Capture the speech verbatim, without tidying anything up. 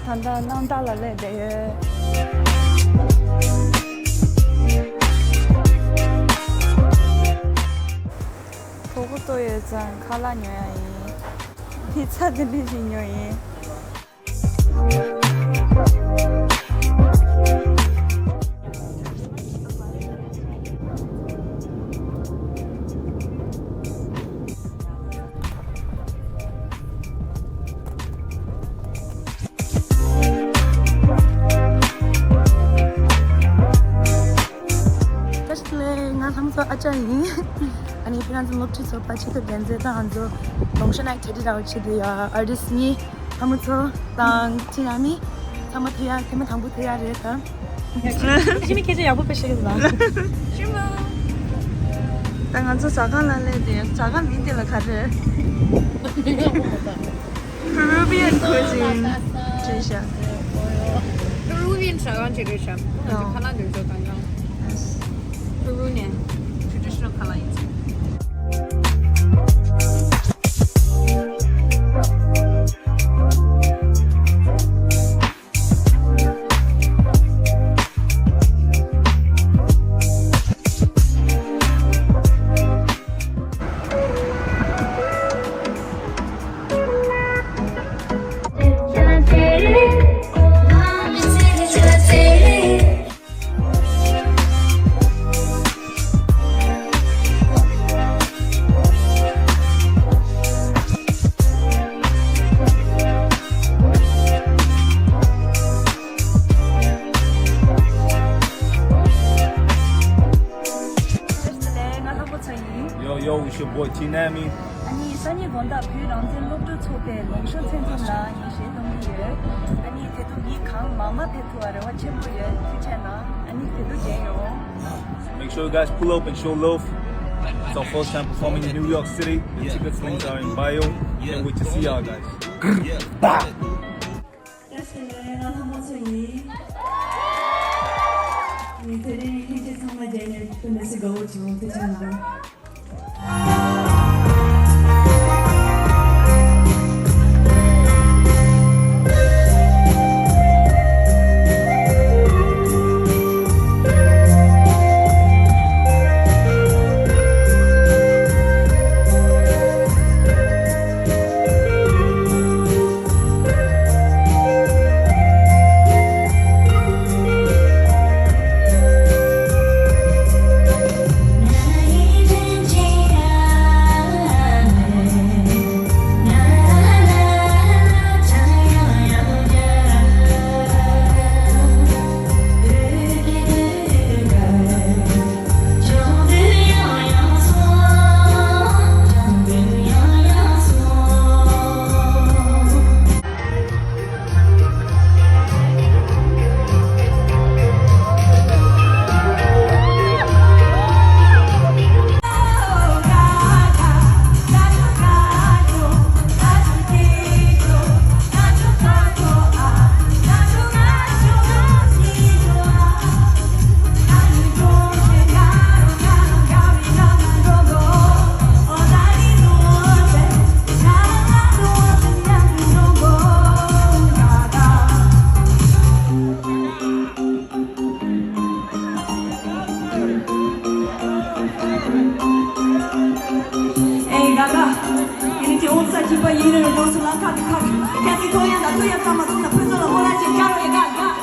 ད་ལྟ་སྣང་དག་ལ་སླེབས་བསྡད་ཡོད། གྲོད་ཁོག་ལྟོགས་ཡོད་ཙང་ཁ་ལག་ཉོ་ཡ་ཡིན། པི་ཚ་དེ་འདྲ་ཞིག་ཉོ་ཡིན། བཀྲ་ཤིས་བདེ་ལེགས། ང་ལྷ་མོ་མཚོ་ཨ་ཅག་ཡིན། ཨ་ནི་ཕི་རན་སི་སློབ་ཁྲིད་ཚོགས་པ་ཆེད་དུ་འགན་འཛིན་དང་ང་ཚོ་ལུང་ཤོ་ནའི་ཁྲ་ཏི་རའོ་ཆེད་དུ་ཡ་ཨར་ཊིསི་གཉིས། ལྷ་མོ་མཚོ་དང་ཁྲི་ར་མི། ཚང་མ་ཐུག་ཡ་ཐེངས་མ་དང་པོ་ཐུག་ཡ་རེད་ད། ཞི་མི་སྐད་ཆ་ཡག་པོ་དཔེ་བཤད་ཀྱི་འདུག་ད། ཞི་མོ། ད་ང་ཚོ་ཟ་ཁང་ལ་སླེབས་ཏེ། ཟ་ཁང་མིང་དེ་ལ་ག་རེ། Peruvian cuisine བྲིས་ཤག Peruvian ཟ་ཁང་ཅིག་རེད་ཤག་ང་ཚོ་ཁ་ལག་འདིར་འཇོག་དང་ཀྱང་། Peruvian traditional ཁ་ལག་ཡིན་ཚེ། Yo, yo, it's your boy T Nami. ཨ་ནི་སང་ཉིན་དགོང་དག་བོད་རང་བཙན་སློབ་ཕྲུག་ཚོགས་པའི་ལུང་ཤོ་མཚན་འཛོམས་ལ་ངས་གཞས་གཏོང་གི་ཡོད། ཨ་ནི་དེ་དུས་མི་གང་མང་མང་ཕེབས་ཐུབ་པ་རེ་བ་ཆེན་པོ་ཡོད། ཐུགས་རྗེ་གནང་། ཨ་ནི་དེ་དུས་མཇལ་ཡོང་། Make sure you guys pull up and show love. It's our first time performing in New York City. The tickets links are in bio. Can't wait to see y'all guys. Bye. བཀྲ་ཤིས་བདེ་ལེགས། ང་ལྷ་མོ་མཚོ་ཡིན། ངའི་དེ་རིང་ལྷན་རྒྱས་ཚང་མ་མཇལ་ནས་ཐུགས་མི་སྲིད་དགའ་བོ་བྱུང་། ཐུགས་རྗེ་གནང་། Hey, Gaga. Anything outside you, but you know, don't like how the cock. Can't see Toya, the Toya, Tama, Tuna, Pizzola, Mola, Chicaro, you got, got.